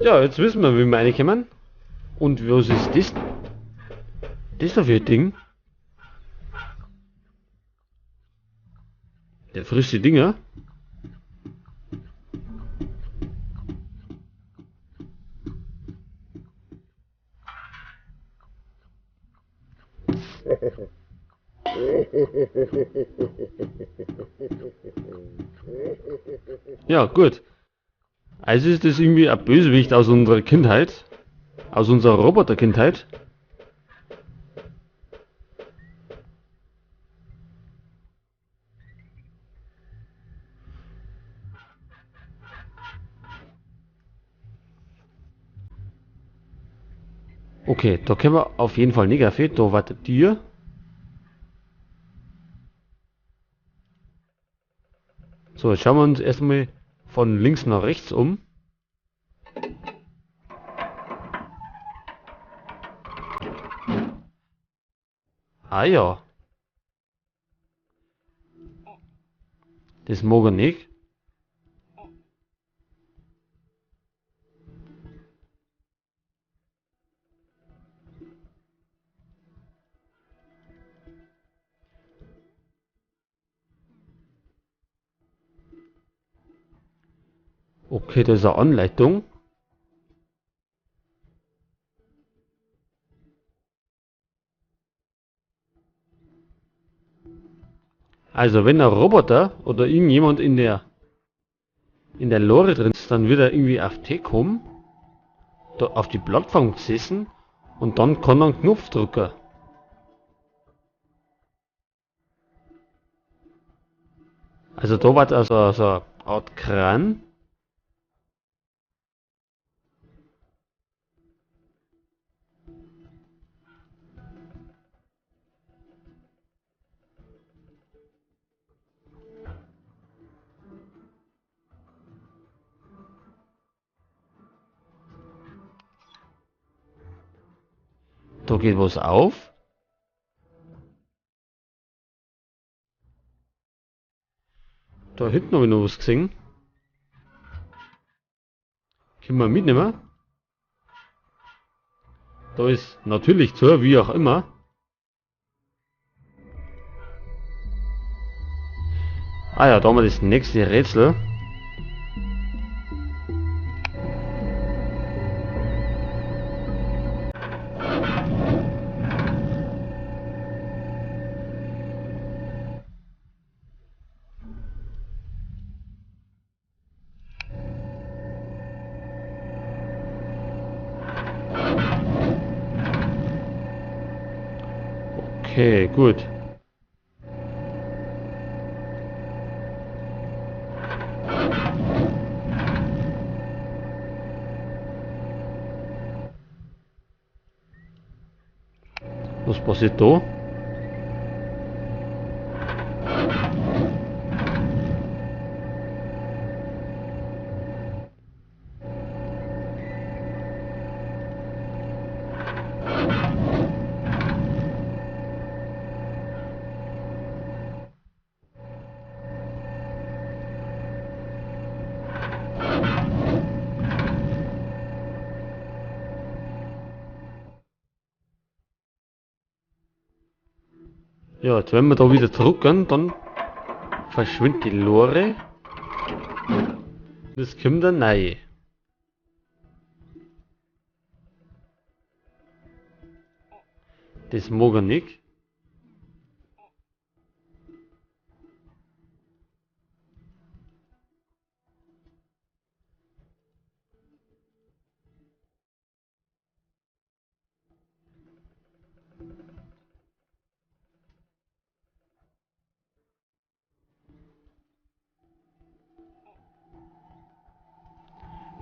Ja, jetzt wissen wir, wie wir reinkommen. Und was ist das? Das da für ein Ding? Der frisst die Dinger. Ja, gut. Also ist das irgendwie ein Bösewicht aus unserer Kindheit. Aus unserer Roboterkindheit. Okay, da können wir auf jeden Fall nicht auf. Da wartet dir. So, jetzt schauen wir uns erstmal von links nach rechts um. Ah ja. Das mag er nicht. Okay, das ist eine Anleitung. Also wenn ein Roboter oder irgendjemand in der Lore drin ist, dann wird er irgendwie auf T kommen, da auf die Plattform gesessen und dann kann er einen Knopf drücken. Also da war also so eine Art Kran. Da geht was auf. Da hinten hab ich noch was gesehen. Können wir mitnehmen. Da ist natürlich zu, wie auch immer. Ah ja, da haben wir das nächste Rätsel. Okay, gut. Was passiert da? Ja, jetzt wenn wir da wieder zurückgehen, dann verschwindet die Lore. Das kommt dann neu. Das mag er nicht.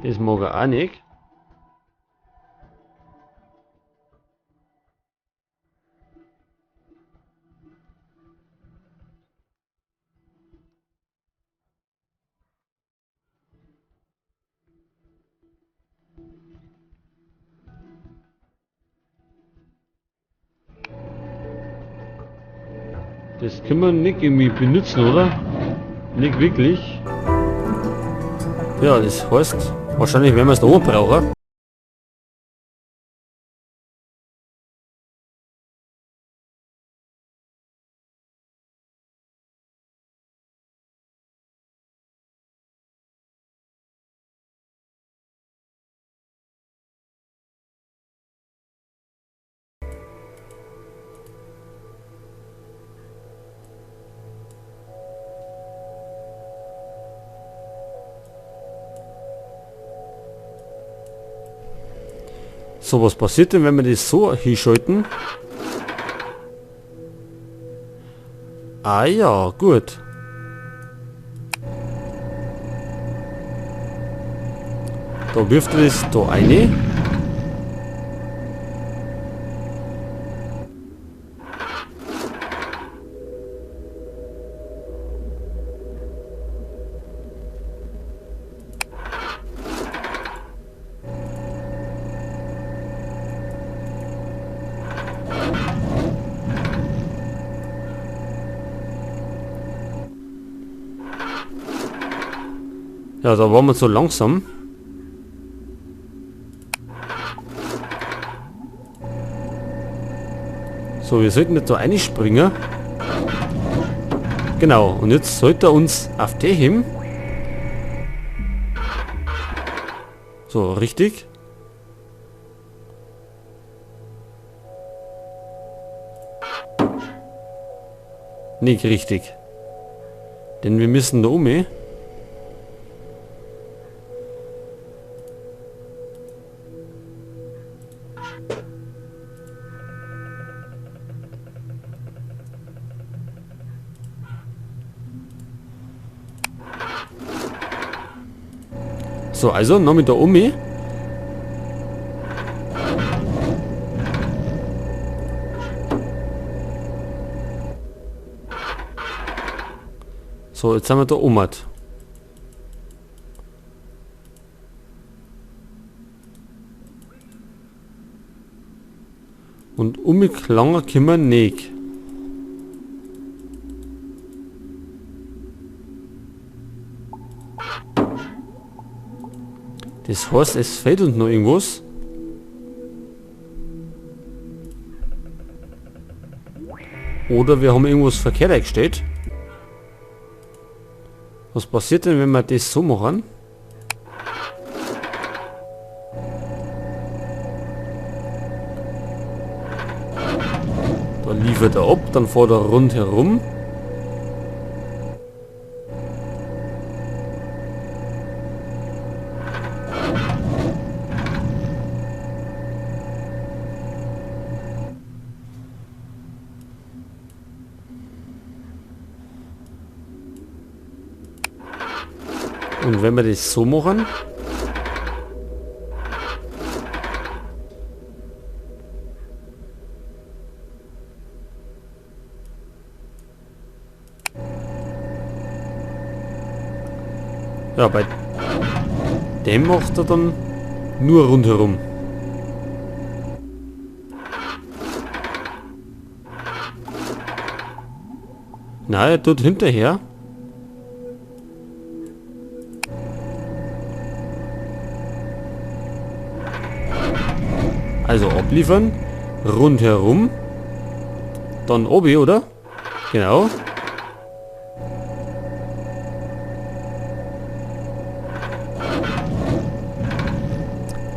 Das mag er auch nicht. Das können wir nicht irgendwie benutzen, oder? Nicht wirklich. Ja, das heißt, Wahrscheinlich werden wir es da oben brauchen. So, was passiert denn, wenn wir das so hinschalten? Ah ja, gut. Da wirft er das da rein. Ja, da waren wir so langsam. So, wir sollten jetzt da reinspringen. Genau, und jetzt sollte er uns auf die heben. So, richtig. Nicht richtig. Denn wir müssen da um. So, also noch mit der Omi. So, jetzt haben wir da oben. Und umgelangen können wir nicht. Das heißt, es fehlt uns noch irgendwas. Oder wir haben irgendwas verkehrt eingestellt. Was passiert denn, wenn wir das so machen? Da liefert er ab, dann fährt er rundherum. Und wenn wir das so machen, ja, bei dem macht er dann nur rundherum. Na, er tut hinterher. Also abliefern, rundherum, dann obi, oder? Genau.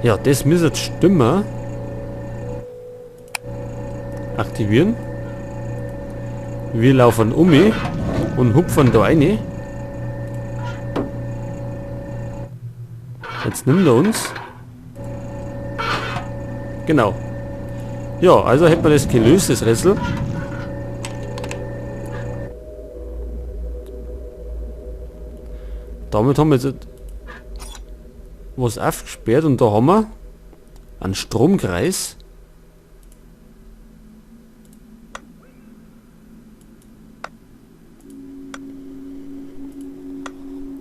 Ja, das müsste jetzt stimmen. Aktivieren. Wir laufen um und hupfen da rein. Jetzt nimmt er uns. Genau. Ja, also hätten wir das gelöst, das Rätsel. Damit haben wir jetzt was aufgesperrt und da haben wir einen Stromkreis.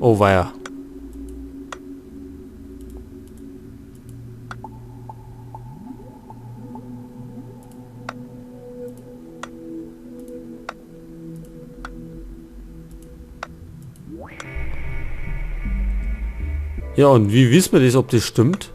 Oh weia. Ja, und wie wissen wir das, ob das stimmt?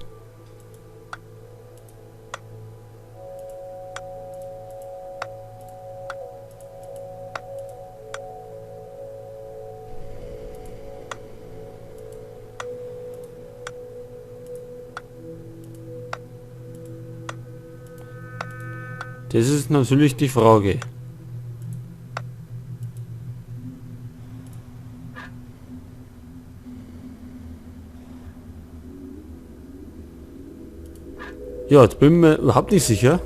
Das ist natürlich die Frage. Ja, jetzt bin ich mir überhaupt nicht sicher.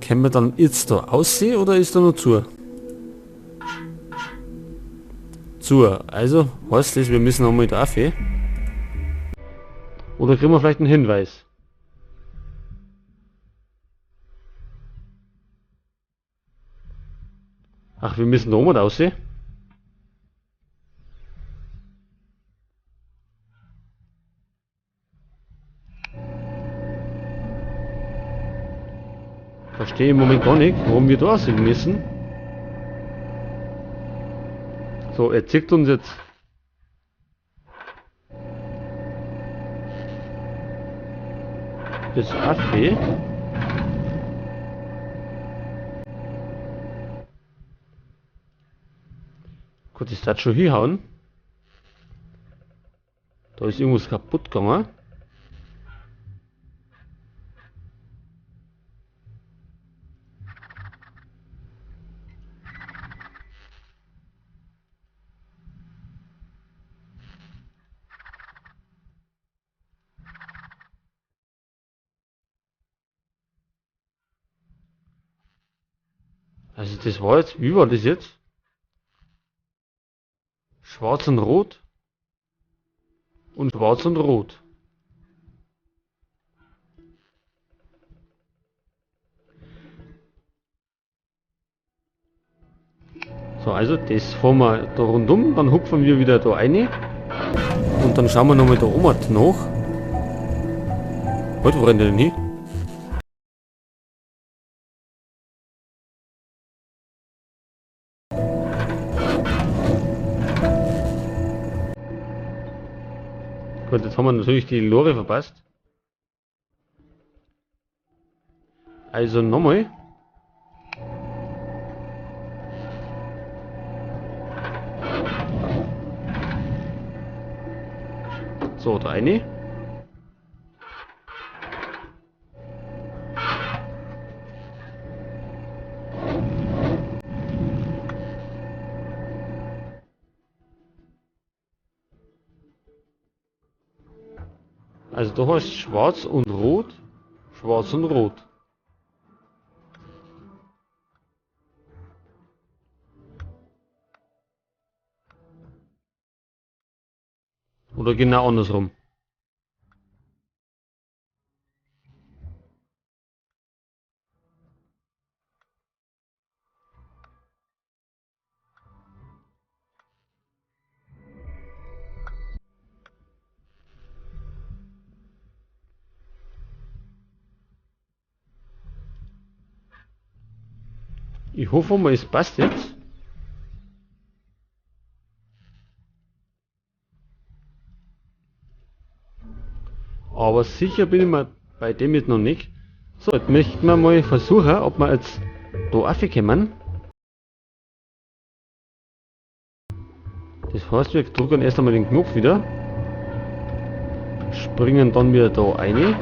Können wir dann jetzt da aussehen oder ist da noch zu? Zu. Also heißt das, wir müssen nochmal da rauf. Oder kriegen wir vielleicht einen Hinweis? Ach, wir müssen da oben raus. Verstehe im Moment gar nicht, warum wir da sind müssen. So, er zeigt uns jetzt. Das Affe. Gut, das hat schon hinhauen. Da ist irgendwas kaputt gegangen. Also das war jetzt, wie war das jetzt? Schwarz und Rot und Schwarz und Rot. So, also das fahren wir da rundum, dann hupfen wir wieder da rein und dann schauen wir nochmal da oben nach. Halt, wo rennt der denn hin? Gut, jetzt haben wir natürlich die Lore verpasst. Also nochmal. So, da eine. Also du hast schwarz und rot, schwarz und rot. Oder genau andersrum. Ich hoffe mal, es passt jetzt. Aber sicher bin ich mir bei dem jetzt noch nicht. So, jetzt möchten wir mal versuchen, ob wir jetzt da raufkommen. Das heißt, wir drücken erst einmal den Knopf wieder. Springen dann wieder da rein.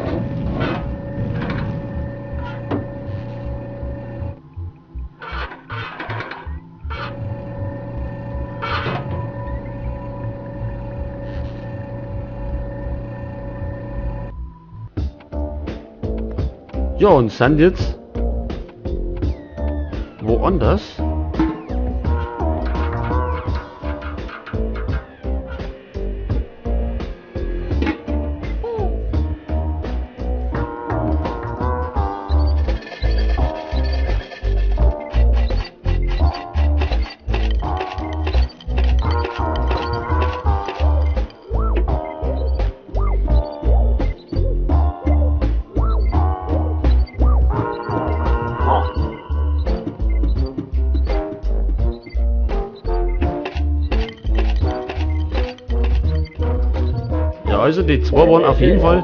Ja, und sind jetzt woanders. Also die zwei waren auf jeden Fall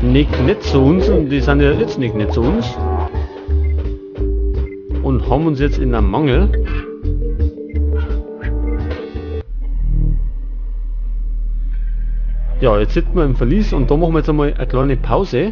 nicht nett zu uns und die sind ja jetzt nicht nett zu uns. Und haben uns jetzt in der Mangel. Ja, jetzt sitzen wir im Verlies und da machen wir jetzt einmal eine kleine Pause.